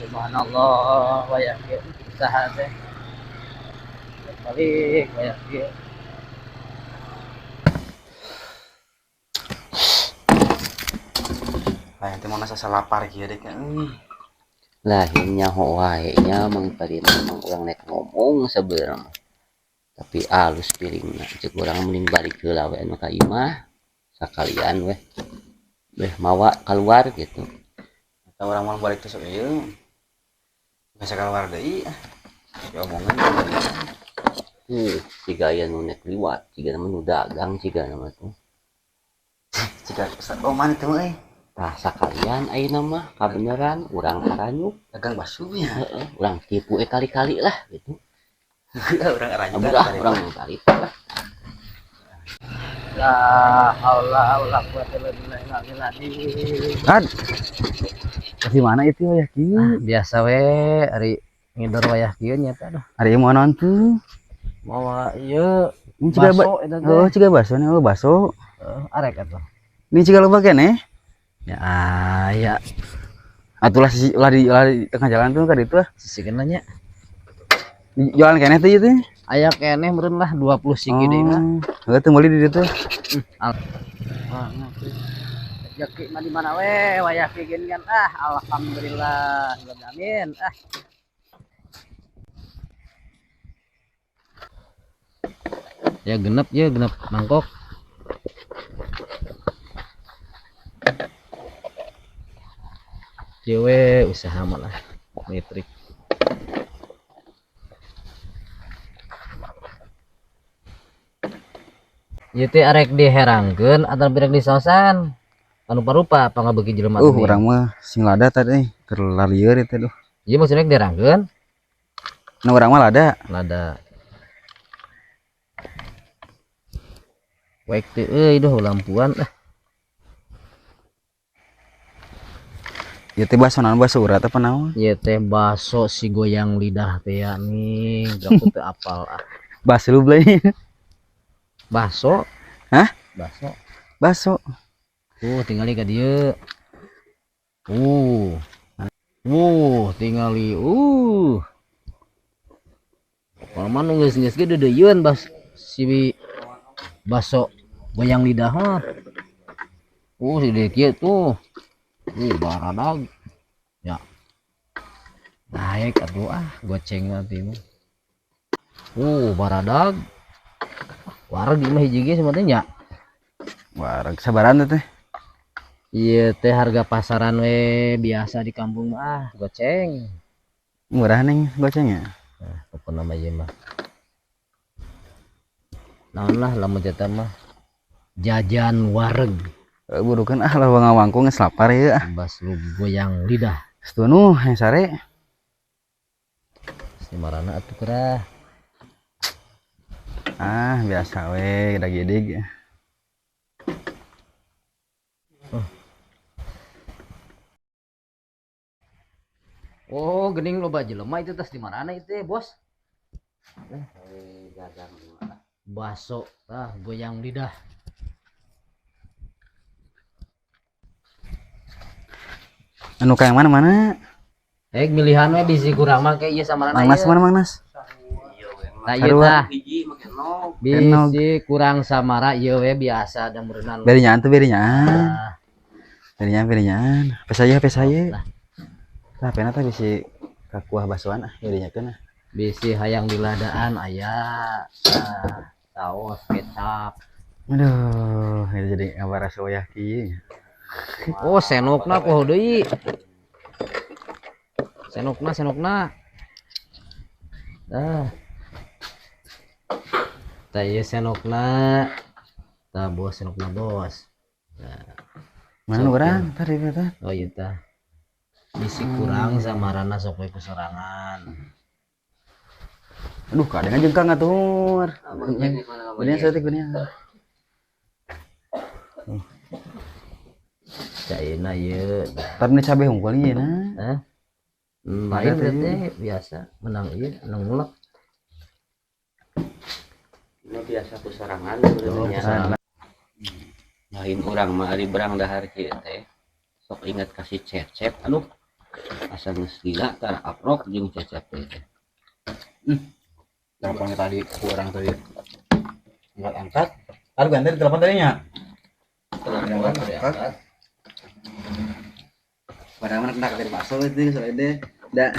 Subhanallah wayah kieu usaha teh. Balik wayah kieu. Lain teh mun asa lapar kieu dek euy. Lain nyaho wae nya mang tadi memang urang nek ngomong sebenarnya. Tapi alus piringna ceuk urang mending balik heula we anu ka imah sakalian weh. Beh mawa keluar gitu. Eta urang mah balik teh sok ieu. Bisa keluar deui. Ya omongan. Siga aya nu nek liwat, siga nu dagang siga nama tuh. Siga oh mana teh euy. Tah sakalian ayeuna mah kabeneran urang aranyuk dagang bakso nya. Heeh, urang tipu kali-kali lah gitu. Urang aranyuk. Udah, urang kali lah. La haula wala quwata illa billah. Ad. Di mana itu wayah kieu? Ah, biasa we ari ngidor wayah kieu nya teh aduh. Ari mau naon tuh? Mawa ieu baso eta teh. Oh, ciga baso nih, oh baso. Heeh, arek atuh. Ini ciga loba keneh. Ya aya. Atulah sisi ulah di tengah jalan tuh ka ditu lah. Sisi nya. Jualan keneh teh ieu teh. Aya keneh meureun lah 20 siki deui mah. Heuh teu meuli di ditu. Rezeki mah di mana we wayah kieu gini kan ah alhamdulillah amin ah. Ya genep ya genep mangkok. Cewek usaha malah metrik. Ieu teh arek diherangkeun atau birek disaosan? Anu parupa pangabeuki jelema teh. Urang mah sing lada tadi keur lalieur ieu teh duh. Ieu maksudnya diherangkeun? Nah urang mah lada. Lada. Wek teh euy duh lampuan ah. Ieu teh baso naon baso urat apa naon? Ieu teh baso si goyang lidah teh ya nih, aku teu apal ah. Baso lu beli. Baso? Hah? Baso. Baso. Tingali ka dieu. Tingali. Kalau mah nu geus-geus ge deudeuieun bas si baso goyang lidah mah. Si deui kieu tuh. Baradag. Ya. Naik atuh ah, goceng mah teh mah. Baradag. Wareg mah hiji ge sama teh nya. Wareg sabaran teh. Ieu teh harga pasaran we biasa di kampung mah ah, goceng. Murah neng gocengnya. Nah, pokona mah ieu mah. Naon lah lamun jatah mah jajan wareg. Burukan ah lah ngawangkung geus lapar ieu ah. Baso goyang lidah. Setunuh yang sare. Si marana atuh kerah. Ah, biasa we gedag-gedig. Oh, geuning loba jelema itu tas di marana itu, Bos? Dagang baso tah goyang lidah. Anu kayak mana mana? Milihan we bisi kurang mah kayak ieu samarana. Mang Nas mana Mang Nas? Nah, ieu tah. Bisi kurang samara ieu we biasa da meureunnan. Berinyaan tuh berinyaan. Berinyaan berinyaan. Pe saya. Tah pena tah bisi ka kuah basuan ah berinyakeun ah. Bisi hayang diladaan aya. Nah, saos kecap. Aduh, ini jadi ngabaras wayah kieu. Oh, senokna poho deui. Senokna, senokna. Tah. Tah ieu senokna. Tah bos senokna bos. Nah. Mana urang tadi teh? Oh iya tah. Bisi kurang samarana sok we kusorangan. Aduh, kadengan jengkang atuh. Beunian saeutik beunian. Caina ieu. Tapi cabe hungkul ieu na. Hah? Lain teh biasa menang ieu, menang mulak. Ini biasa kusorangan sebenarnya. Lain urang mah ari berang dahar kieu teh. Sok ingat kasih cecep aduh. Asa geus lila tara aprok jeung Cecep teh. Teleponnya tadi kurang tadi. Angkat-angkat. Taruh ganti telepon tadinya. Angkat. Padahal mana kena dari bakso itu soalnya deh. Dah.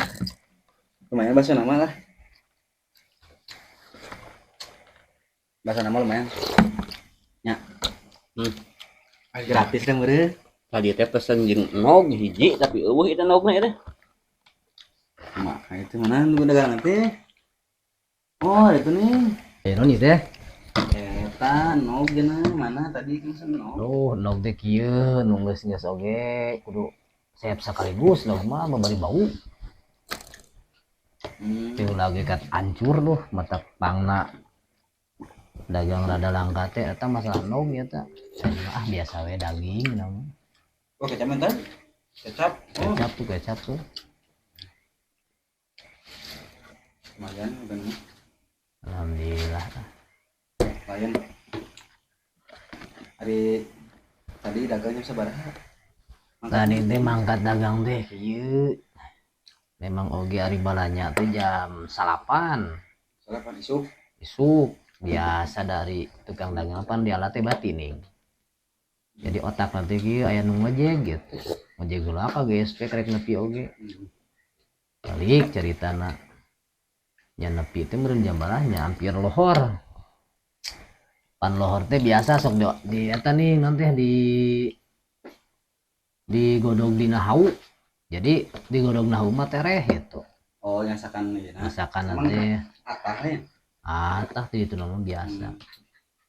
Lumayan bakso nama lah. Bakso nama lumayan. Ya. Gratis kan beureum. Tadi teh pesen jeung nog hiji tapi eueuh eta nogna eta. Mah, itu mana nu dagang nanti? Oh, itu nih. Non ieu teh. Eta nog geuna mana tadi pesen nog. Duh, nog teh kieu nu geus-geus oge kudu seep sekaligus nog mah babari bau. Teu lagi kat hancur duh mata pangna dagang rada langka teh eta masalah nog ya ta. Ah biasa we daging nama. Oh, kecap entar? Kecap. Oh. Kecap tuh, kecap tuh. Lumayan udah. Alhamdulillah. Lumayan. Hari tadi dagangnya sabaraha? Tadi teh mangkat dagang teh kieu. Memang oge ari balanya teh jam 9. 9 isuk. Isuk biasa dari tukang dagang pan diala teh batining. Jadi otak nanti kieu aya nu ngojek gitu. Ngojek heula ka GSP karek nepi oge. Balik caritana. Nya nepi teh meureun jam barahnya hampir lohor. Pan lohor teh biasa sok di eta nih nanti di digodog dina hau. Jadi digodog na hau mah tereh gitu. Oh, nyasakan ieu. Masakan nanti. Atah ya. Atah teh itu nama biasa.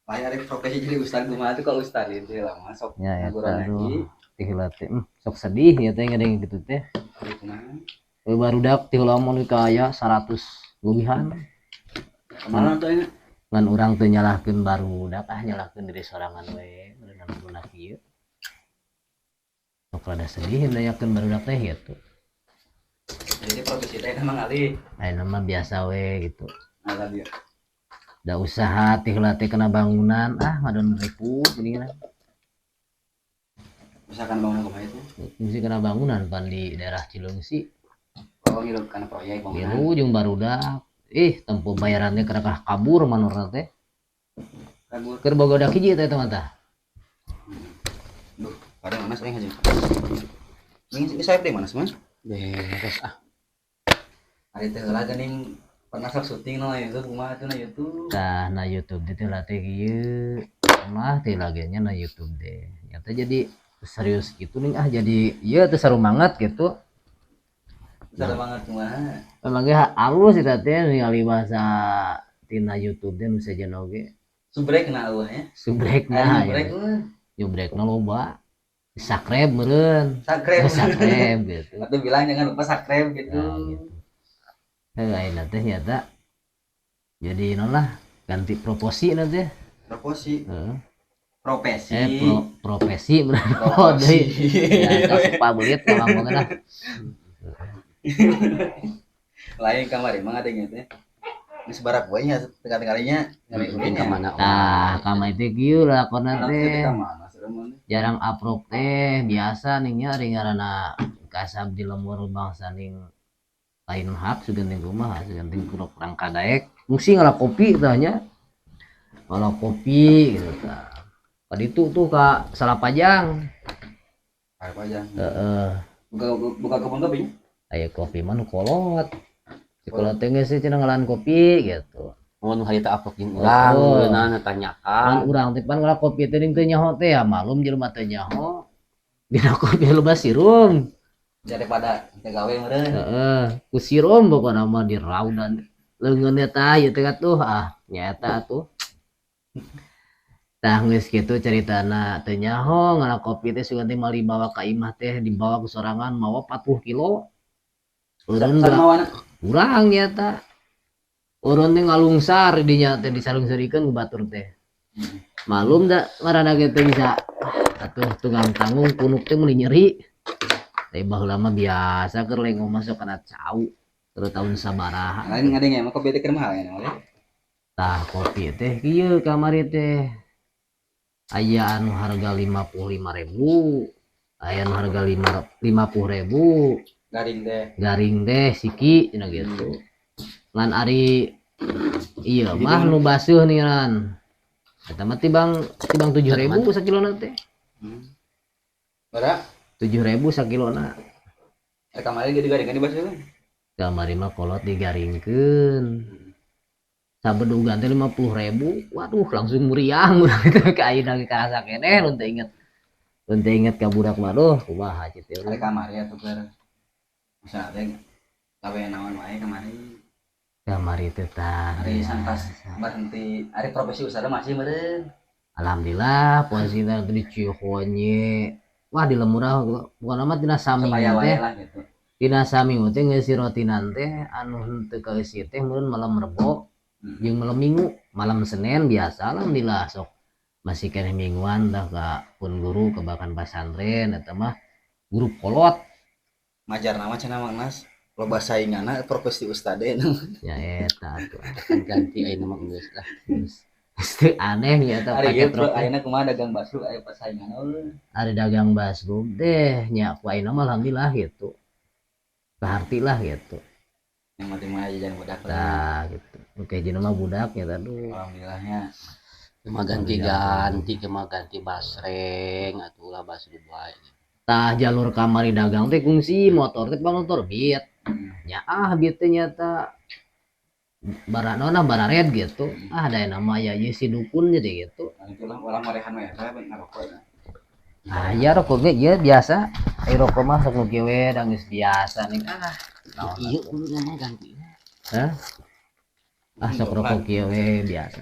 Lain ari profesi jadi ustad kumaha tuh kalau ustad itu lama sok ya ngagurang eta ngaji. Aduh teh heula teh sok sedih ya teh ngadeng gitu teh. Kumaha? Barudak teh heula mun ka aya 100 leuwihan. Kemana tuh ini? Ngan urang teu nyalahkeun barudak ah nyalahkeun diri sorangan we meureun guna kieu. Sok rada sedih nanyakeun barudak teh gitu. Jadi profesi teh emang alih. Ayeuna mah biasa we gitu. Nah, dia. Da usaha teh heula teh kena bangunan ah ngadon ripuh geuningan. Misalkan bangunan kumaha itu? Mesti kena bangunan pan di daerah Cileungsi. Oh, ngilu kana proyek bangunan. Ngilu jeung barudak. Ih, tempo bayarannya kena kabur manorna teh. Kabur. Keur boga dak hiji teh mah tah. Duh, pada mana sering aja. Ini saya deh mana semua? Beres ah. Ari teh heula geuning pernah sok syuting no YouTube kumaha atuh na YouTube. Tah na YouTube teh heula teh kieu. Mah teh lagenya na YouTube teh. Nyata jadi serius gitu nih ah jadi ieu teh seru banget gitu. Seru banget kumaha. Memang ge alus eta teh ningali bahasa tina YouTube teh nu sejen oge. Subrek na eueuh nya. Subrek na. Subrek mah. Nyubrekna loba. Subscribe meureun. Subscribe. Subscribe gitu. Atau bilang jangan lupa subscribe gitu. Nah, gitu. Ayeuna teh nyata jadi non lah ganti proposi nanti. Proposi. Heeh. Profesi. Profesi bener. Oh, deui. Ya, suka beulit ngomong lah. Lain kamari mah ngadengnya teh. Geus barak we nya tengah-tengahnya Mungkin ka mana. Tah, kamari teh kieu lakonna teh. Ka mana serem Jarang aprok teh biasa ning nya ari ngaranna kasab di lembur bangsa ning lain hak sugan ting kumaha sugan ting kurang kadaek mungsi ngala kopi tah nya. Ngala kopi gitu tah. Kaditu tuh ka Salapajang. Salapajang. Heeh. Buka kebun kopi. Aya kopi mah nu kolot. Si kolot teh geus cenah ngalaan kopi gitu. Mun harita aprok jeung urang geunana tanyakan. Pan urang teh pan ngala kopi teh teu nyaho teh ya malum jelema teu nyaho. Dina kopi loba sirum. Daripada teu gawe meureun. Heeh, ku sirum pokona mah diraudan leungeun eta ieu teh atuh ah nyaeta atuh. Tah geus kitu caritana teu nyaho ngala kopi teh sugan teh mali bawa ka imah teh dibawa ku sorangan mawa 40 kilo. Urang urang nyaeta. Urang teh ngalungsar dinya teh disalungsurikeun ku batur teh. Malum da ngaranna ge teh bisa atuh tukang tanggung punuk teh meuni nyeri. Tapi baheula mah biasa keur lengong masuk kana cau. Terus tahun sabaraha. Lain ngadeng emang kopi teh keur mahal ya, oleh. Tah kopi teh kieu kamari teh. Aya anu harga 55.000, aya anu harga 50.000. Garing teh. Garing teh siki cenah gitu. Ngan ari iya mah nu baseuh nih ran. Eta mah tibang tibang 7.000 sakilona teh. Bara 7.000 sakilona. Kamari jadi garing kan dibasuh. Kamari mah kolot digaringkeun. Sabedugan teh 50.000. Waduh, langsung muriang urang teh ka ayeuna ge karasa keneh lun teu inget. Lun teu inget ka budak mah duh kumaha kitu. Ari kamari atuh keur misalnya teh gawe naon wae kamari. Kamari teh tah. Ari santas berhenti, ari profesi usaha masih meureun. Alhamdulillah posisinya di Cihonye. Wah, di lemurah bukan amat dina saminggu Supaya wae teh. Lah gitu. Dina saminggu teh ngeusi rotinan teh anu henteu kaeusi teh meureun malam Rebo jeung malam Minggu, malam Senin biasa alhamdulillah sok masih keneh mingguan dah ka pun guru ke bahkan pasantren eta mah guru kolot. Majar nama cenah Mang Nas loba sainganna profesi ustade. Ya eta atuh. Ganti ayeuna mah geus lah. Geus teu aneh nya eta Ari ieu paket rokok. Ayeuna kumaha dagang basruk aya pasainganna euy? Ari dagang basruk teh nya ku ayeuna mah alhamdulillah gitu. Kaharti lah gitu. Yang penting mah jajan budak lah. Tah gitu. Oke jeung mah budak ya aduh. Alhamdulillahnya. Cuma ganti-ganti, cuma ganti basreng atuh lah basruk wae. Tah jalur kamari dagang teh kungsi motor teh motor Beat. Nya ah Beat teh nyata bara nona bara red gitu. Ah da nama ya ieu si dukun jadi gitu. Nah, itulah orang marehan we eta ngarokok. Ah ya rokok ge ieu biasa. Ai rokok mah sok nu kieu we da geus biasa nih. Ah naon Iya, atuh. Kudu ngomong ganti. Hah? Ah sok rokok kieu we biasa.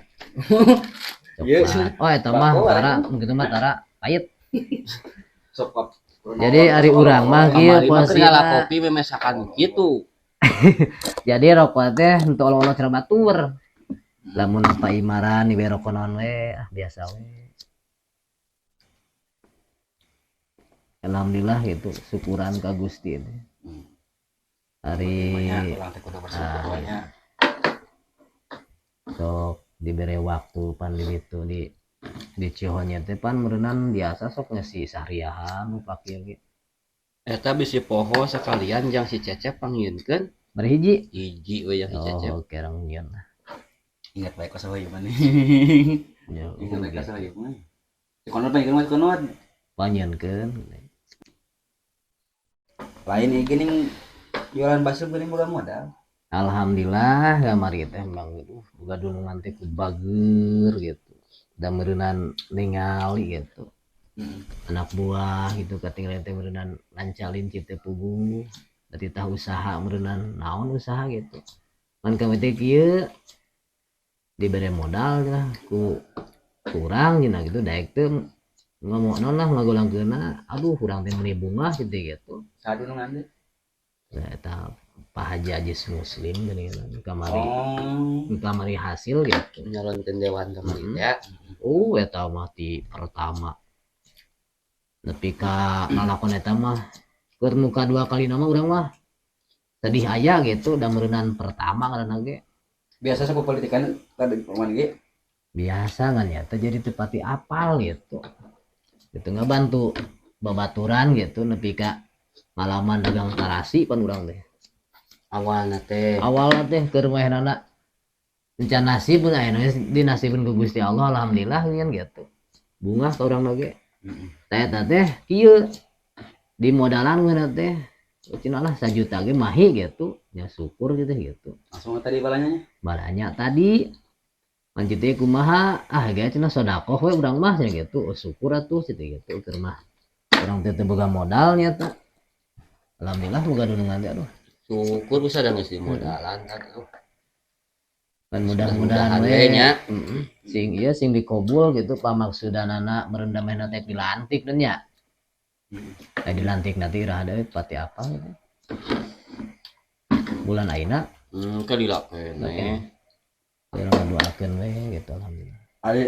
Iya, Coklat. Oh eta mah Bako, tara mungkin mah tara pahit. Sok kop. Jadi ari urang mah kieu Kamari mah keur ngala posisina. Kopi memesakan kitu. Jadi rokok teh henteu olok-olok cenah batur. Lamun apa imaran di rokok naon we ah biasa we. Alhamdulillah gitu syukuran ka Gusti teh. Ari Banyak urang teh kudu bersyukur Ah. banyak. Sok dibere waktu pan di ditu di Cihonye teh pan meureunan biasa sok ngesi sahriahan nu pake ge. Eta bisi poho sekalian jang si Cecep pangieunkeun. Bari hiji. Hiji we jang si Cecep. Oh, kerang nyieun. Ingat baik ka saha mah. Ya, Ingat baik ka saha mah. Si konot mah si konot. Pangieunkeun. Lain ieu geuning jualan bakso geuning boga modal. Alhamdulillah kamari teh emang gitu boga dunungan teh ku bager gitu. Da meureunan ningali gitu. Anak buah gitu katinggalan teh meureunan lancalin cite puguh. Berarti tah usaha meureunan naon usaha gitu. Ngan kami teh kieu dibere modal lah ku kurang cenah gitu daek teh ngomong naon lah ngagolangkeunna aduh urang teh meuni bungah gitu gitu. Saha dunungan teh? Nah, eta Pak Haji Ajis Muslim geuning kamari. Oh. Kamari hasil gitu. Nyalonkeun dewan kamari teh. Oh eta mah ti pertama. Nepi ka lalakon eta mah keur nu kadua kali nama urang mah sedih aya gitu da meureunan pertama ngaranna ge. Biasa sok politikan tadi paman ge. Biasa ngan ya teh jadi teu pati apal gitu. Gitu ngabantu babaturan gitu nepi ka ngalaman dagang tarasi pan urang teh. Awalna teh. Awalna teh keur maehnana encan nasib pun aya dinasibkeun ku Gusti Allah alhamdulillah ngan gitu. Bungah ka urang ge. Tah eta teh kieu di modalan geuna teh cenah lah sajuta ge mahi gitu. Ya syukur gitu gitu. Langsung tadi balanya. Balanya tadi lanjut teh kumaha ah ge cenah sedekah we urang mah cenah gitu. Oh, syukur atuh cenah gitu keur mah. Urang teh teu boga modalnya teh. Alhamdulillah boga dunungan teh aduh. Syukur bisa da geus di modalan kan. Kan mudah-mudahan Mudah-mudahan we we nya. Sing ieu sing dikobul gitu pamaksudanana merendam mehna teh dilantik dan nya. Dilantik nanti iraha deui pati apa gitu. Bulan ayeuna. Kelila keneh. Oke. Urang ngadoakeun we gitu alhamdulillah. Ari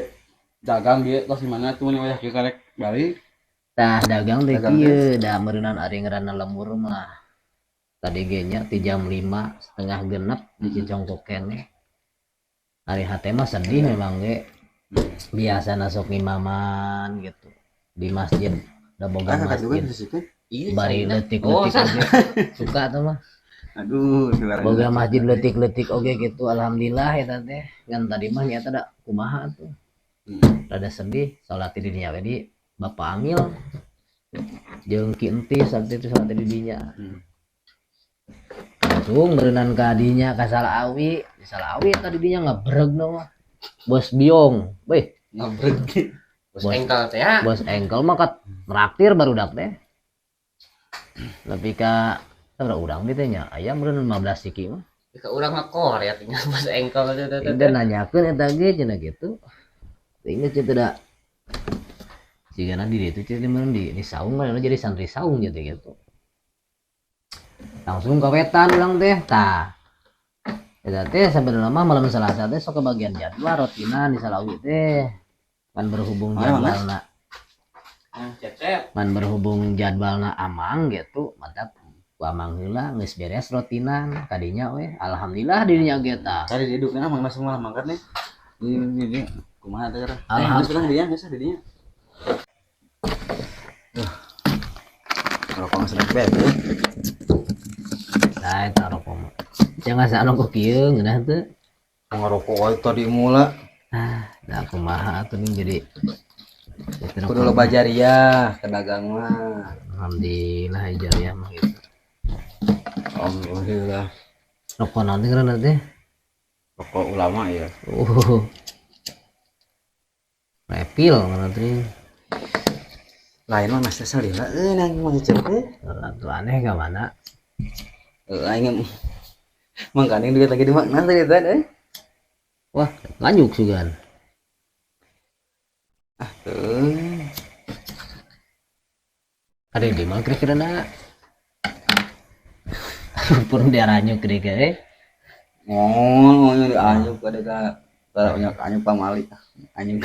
dagang ge tos di mana tuh wayah kieu karek balik. Tah dagang teh Dagang teh. Kieu da meureunan ari ngaranna lembur mah. Tadi ge nya ti jam 5 setengah genep di Cicongkok keneh. Ari hate mah sedih memang ge. Biasa nasok ngimaman gitu di masjid da boga Ah, kakak juga masjid. di situ. Iya, Bari caina. leutik-leutik Oh, oge. Suka tuh mah. Aduh, Boga masjid leutik-leutik oge gitu alhamdulillah eta teh. Ngan tadi mah nyata da kumaha tuh. Rada sedih salat di dinya we di Bapak Amil. Jeung Ki Entis saat itu salat di dinya. Langsung berenang ka dinya ka Salawi, di Salawi tadi dinya ngebregna mah. Bos Biong, weh, Ngebreg. Bos engkel teh ya. Bos engkel mah kat traktir barudak teh. Lebih ka sabaraha urang di teh nya, aya meureun 15 siki mah. Ka urang ngakor ya tinggal bos engkel teh teh. Udah nanyakeun eta ge cenah kitu. Teu inget cenah da. Jigana di ditu cenah meureun di saung kan jadi santri saung gitu gitu. Langsung ka wetan urang teh tah. Eta teh sabenerna mah malam Selasa teh sok kebagian jadwal rotinan di Salawi teh. Kan berhubung jadwalna. Cecep. Man berhubung jadwalna amang gitu, mantap. Ku amang heula geus beres rotinan kadinya we. Alhamdulillah dirinya ge tah. Tadi didukna amang langsung malah mangkat nih. Ini kumaha teh geura? Alhamdulillah. Geus urang dinya geus di dinya. Duh. Rokok geus rek beres. Nah, eta rokok mah. Jangan asa rokok kieu ngeunah teu. Ngarokok wae tadi mula. Ah, da kumaha atuh ning jadi kudu loba jariah ke dagang mah. Alhamdulillah jariah mah gitu. Alhamdulillah. Rokok naon teh ngaranna teh? Rokok ulama ya. Oh. Repil ngaranna teh. Lain mah masih salila euy nang mah cek teh. Atuh aneh ka mana? Heuh aing mangkaning duit lagi di mana teh teh euy. Wah, nganyuk sugan. Ah, tuh. Ada di mana kira-kira nak? Pun diaranyuk kira-kira. Oh, di anyuk ada ka banyak anyuk pamali. Anyuk.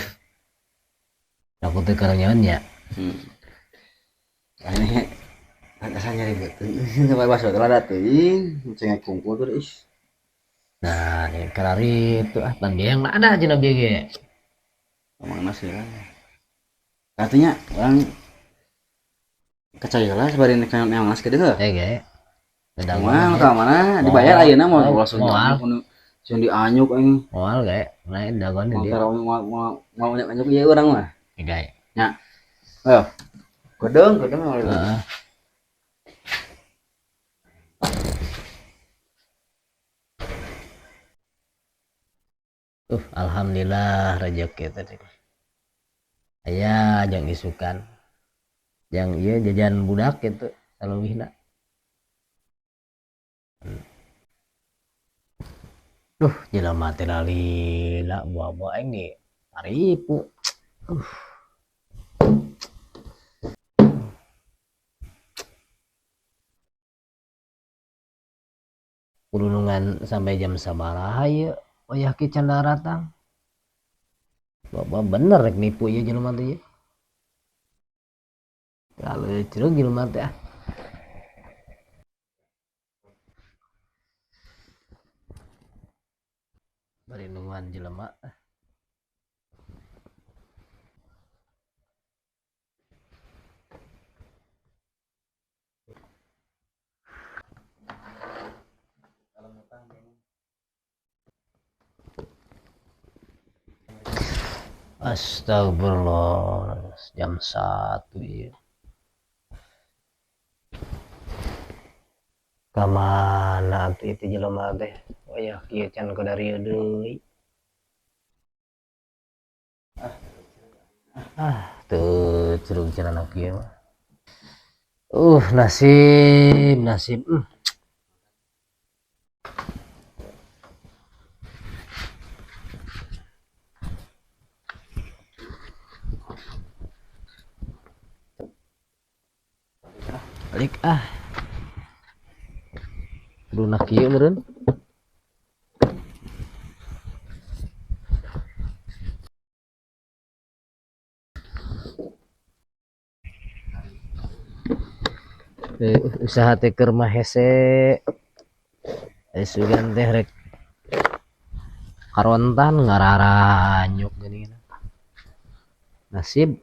Aku teh karonyaeun nya. Ini asa nyari beuteung. Sampai baso teh ada teuing, cengek kungkul tuh ih. Nah, ini kerari itu ah pan biang ada cenah bieu ge. Emang nasi lah. Artinya orang kecaya lah sebari nek yang nas gede heuh. Eh ge. Moal ka mana dibayar ayeuna mah langsung langsung dianyuk aing. Moal ge, lain dagoan di dia. Moal moal anyuk ieu urang mah. Ge. Nya. Ayo. Gedeng, gedeng. Heeh. Alhamdulillah rezeki tadi. Aya jang isukan. Jang ieu jajan budak gitu saleuwihna. Duh, jelema teh lalila buah-buah aing di taripu. Kulunungan sampai jam sabaraha ieu? Wayah ki can daratang. Bapak bener rek nipu ieu jelema teh ieu. Kalecreng jelema teh ah. Bari nungguan jelema. Astagfirullah, jam 1 ya. Kamana atuh itu jelema teh? Wayah kieu can kadarieu deui. Ah, teu curug cenah kieu mah. Nasib, nasib. Balik ah. Lunak kieu meureun. Usaha teh keur mah hese. Sugan teh rek karontan ngararanyuk geuning. Nasib.